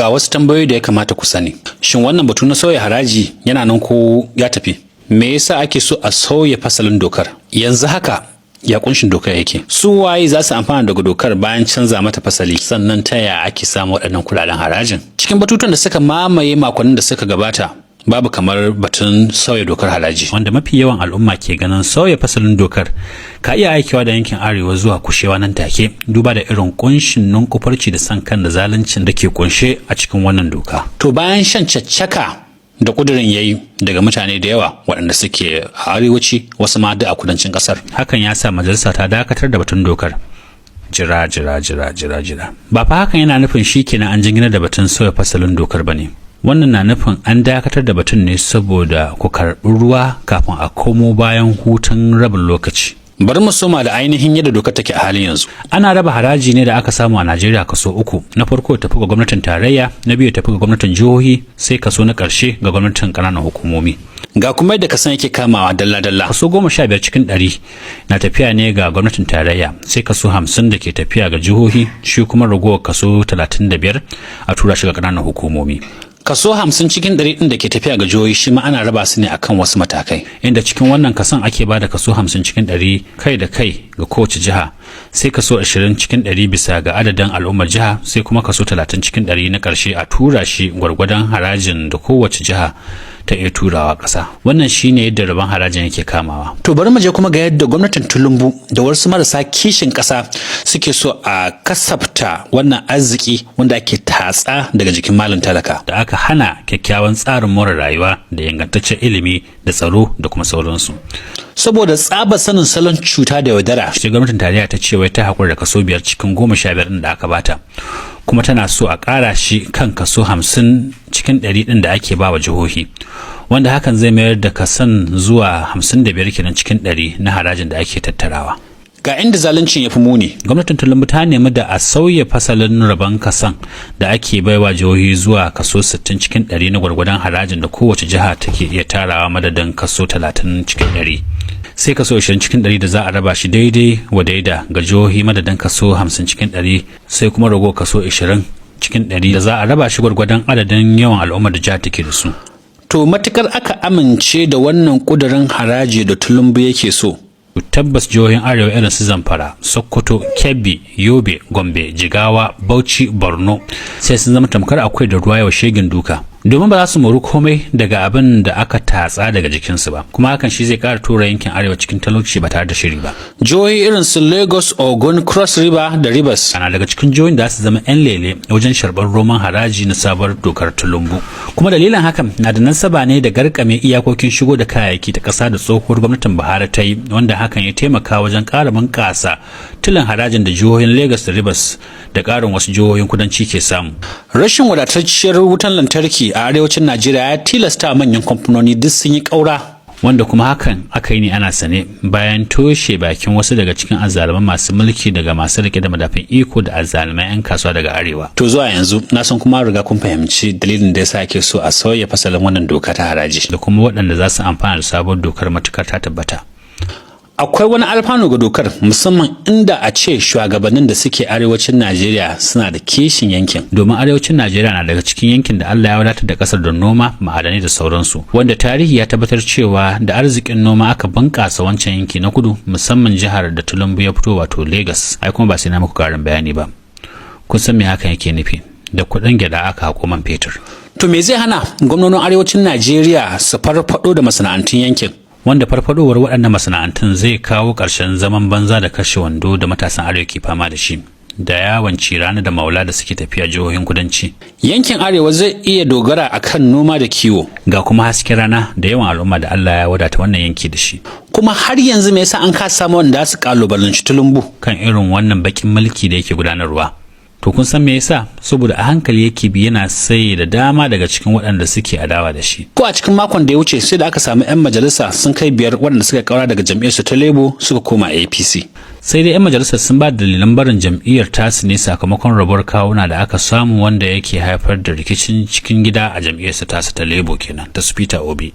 Ga wasu tambayoyi da ya kamata ku sani. Shin wannan batu na sauya haraji yana nan ko ya tafi? Me yasa ake so a sauya fasalin dokar? Yanzu haka ya kunshin dokar yake? Su waye za su amfana daga dokar bayan canza mata fasali? Sannan ta yaya ake samun waɗannan kuɗaɗen harajin? Cikin batutuwan da suka mamaye makonnin da suka gabata, babu kamar batun sauya dokar haraji, wanda mafi yawan al'umma ke ganin sauya fasalin dokar ka iya aikewa da yankin arewa zuwa kushewa nan take, duba da irin kunshin nunkufarci da san kan da zaluncin da ke kunshe a cikin wannan doka. To, bayan shan caccaka da kudirin yayi daga mutane da yawa waɗanda suke a arewaci, wasu ma duk a kudancin ƙasar, hakan ya sa majalisa ta dakatar da batun dokar. Jira, jira, jira, jira, jira. Ba fa hakan yana nufin shi kenan an jingina da batun sauya fasalin dokar ba ne. Wannan na nufin an dakatar da batun ne saboda ku karɓi ruwa kafin a komo bayan hutun rabin lokaci. Bari mu soma da ainihin yadda dokar take a halin yanzu. Ana raba haraji ne da aka samu a Najeriya kaso uku. Na farko tafi ga gwamnatin tarayya, na biyu tafi ga gwamnatin jihohi, sai kaso na ƙarshe ga gwamnatin ƙananan hukumomi. Ga kuma yadda kasan yake kamawa dalla-dalla. Kaso 15% na tafiya ne ga gwamnatin tarayya, sai kaso 50 da ke tafiya ga jihohi, shi kuma ragowar kaso 35 a tura shi ga ƙananan hukumomi. Kaso 50% ɗin da ke tafiya ga jihohi shi ma ana raba su ne akan wasu matakai, inda cikin wannan kason ake ba da kaso 50% kai da kai ga kowace jiha, sai kaso 20% bisa ga adadin al'ummar jiha, sai kuma kaso 30% na ƙarshe a tura shi gwargwadon harajin da kowace jiha ta iya turawa ƙasa. Wannan shine yadda rabon harajin yake kamawa. To, bari mu je kuma ga yadda gwamnatin Tulumbu da wasu marasa kishin ƙasa suke so a kasafta wannan arziki wanda ake tatsa daga jikin malin talaka, da aka hana kyakkyawan tsarin more rayuwa da ingantaccen ilimi da tsaro da kuma sauransu. Saboda tsabar sanin salon cuta da yaudara, sai gwamnatin tarayya ta ce wai ta haƙura da kaso 5 cikin 15 ɗin da aka bata, kuma tana so a ƙara shi kan kaso 50% ɗin da ake ba wa jihohi, wanda hakan zai mayar da kasan zuwa 55 kenan cikin 100 na harajin da ake tattarawa. Ga inda zaluncin ya fi muni. Gwamnatin Tulumbu ta nemi da a sauya fasalin rabon kasan da ake baiwa jihohi zuwa kaso 60% na gwargwadon harajin da kowace jiha take iya tarawa, madadin kaso 30%, sai kaso 20% da za a raba shi daidai wa daida ga jihohi madadin kaso 50%, sai kuma rago kaso 20% da za a raba shi gwargwadon adadin yawan al'ummar da jihar take da su. To, matukar aka amince da wannan kudirin haraji da Tulumbu yake so, tabbas jihohin arewa irin su Zamfara, Sokoto, Kebbi, Yobe, Gombe, Jigawa, Bauchi, Borno sai sun zama tamkar akwai da ruwa yau shegin duka, domin ba za su mori komai daga abin da aka tatsa daga jikinsu ba, kuma hakan shi zai kara tura yankin arewa cikin talauci ba tare da shiri ba. Jihohi irin su Lagos, Ogun, Cross River da Rivers ana daga cikin jihohin da su zama 'yan lele wajen sharbar roman haraji na sabuwar dokar Tulumbu. Kuma dalilin hakan na da nasaba ne da garkame iyakokin shigo da kayayyaki ta ƙasa da tsohuwar gwamnatin Buhari ta yi, wanda hakan ya taimaka wajen ƙara bunƙasa tilin harajin da jihohin Lagos da Rivers da ƙarin wasu jihohin kudanci ke samu. Rashin wadatacciyar wutan lantarki a arewacin Najeriya ya tilasta manyan kamfanoni duk sun yi ƙaura, wanda kuma hakan aka yi ne ana sane, bayan toshe bakin wasu daga cikin azzaluman masu mulki daga masu rike da madafin iko da azzaluman 'yan kasuwa daga arewa. To, zuwa yanzu na san kuma riga kun fahimci dalilin da yasa ake so a sauya fasalin wannan doka ta haraji, da kuma waɗanda za su amfana da sabuwar dokar matukar ta tabbata. Akwai wani alfanu ga dokar, musamman inda a ce shugabannin da suke arewacin Najeriya suna da kishin yankin, domin arewacin Najeriya na daga cikin yankin da Allah ya wadatar da kasar da noma, ma'adanai da sauransu, wanda tarihi ya tabbatar cewa da arzikin noma aka bunƙasa wancan yanki na kudu, musamman jihar da Tulumbu ya fito, wato Lagos. Ai kuma ba sai na muku karin bayani ba, kun san me hakan yake nufi: da kuɗin gyaɗa aka haƙo man fetur. To, me zai hana gwamnonin arewacin Najeriya su farfado da masana'antun yankin? Wanda farfadowar waɗannan masana'antun zai kawo ƙarshen zaman banza da kashe wando da matasan arewa ke fama da shi, da yawon cirani da maula da suke tafiya jihohin kudanci. Yankin arewa zai iya dogara akan noma da kiwo, ga kuma hasken rana da yawan al'umma da Allah ya wadata wannan yanki da shi. Kuma har yanzu me yasa an kasa samu wanda su kalubalanci Tulumbu kan irin wannan bakin mulki da yake gudanarwa? To, kun san me yasa? Saboda a hankali yake bi yana sai da dama daga cikin waɗanda suke adawa da shi. Ko a cikin makon da ya wuce sai da aka samu 'yan majalisa sun kai biyar waɗanda suka kaura daga jam'iyyar su ta Labour suka koma APC. Sai dai 'yan majalisar sun ba da dalilan barin jam'iyyar tasu ne sakamakon rabuwar kawuna da aka samu, wanda yake haifar da rikicin cikin gida a jam'iyyar su tasu ta Labour kenan, ta su Peter Obi.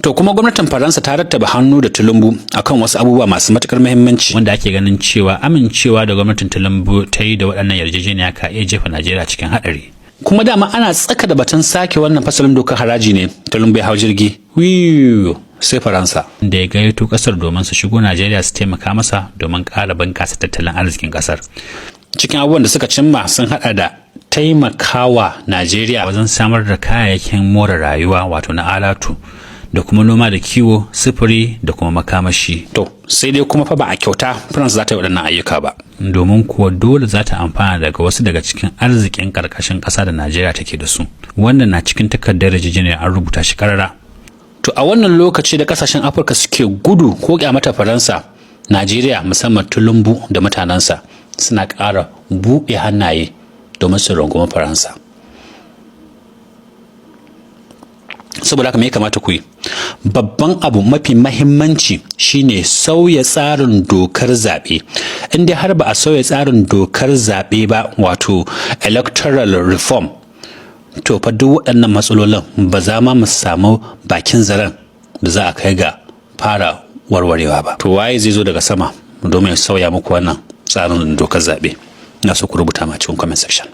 To, kuma gwamnatin Faransa ta rattaba hannu da Tulumbu akan wasu abubuwa masu matukar muhimmanci, wanda ake ganin cewa amincewa da gwamnatin Tulumbu ta yi da waɗannan yarjejeniya ka iya jefa Najeriya cikin haɗari. Kuma dama ana tsaka da batun sake wannan fasalin dokar haraji ne, Tulumbu ya hau jirgi wiyu sai Faransa, da ya gayyato kasar domin su shigo Najeriya su taimaka masa domin ƙara bunƙasa tattalin arzikin kasar. Cikin abubuwan da suka cimma sun hada da taimakawa Najeriya wajen samar da kayayyakin more rayuwa, wato na alatu, da kuma noma da kiwo, sufuri da kuma makamashi. To sai dai kuma fa ba a kyauta France za ta yi waɗannan ayyuka ba. Domin kuwa dole za ta amfana daga wasu daga cikin arzikin ƙarƙashin ƙasa da Najeriya take da su. Wannan na cikin takardar yarjejeniyar, an rubuta shi karara. To a wannan lokaci da kasashen Afirka suke gudu ko kyamata Faransa, Najeriya, musamman Tulumbu da mutanensa, suna ƙara buɗe hannaye domin su rungumi Faransa. Saboda haka, me ya kamata ku yi? Babban abu mafi mahimmanci shine sauya tsarin dokar zaɓe. In dai har ba a sauya tsarin dokar zaɓe ba, wato electoral reform, to fa duk waɗannan matsalolin ba za ma mu samu bakin zaren da za a kai ga fara warwarewa ba. To waye zai zo daga sama domin ya sauya muku wannan tsarin dokar zaɓe? Ina so ku rubuta ma cikin comment section.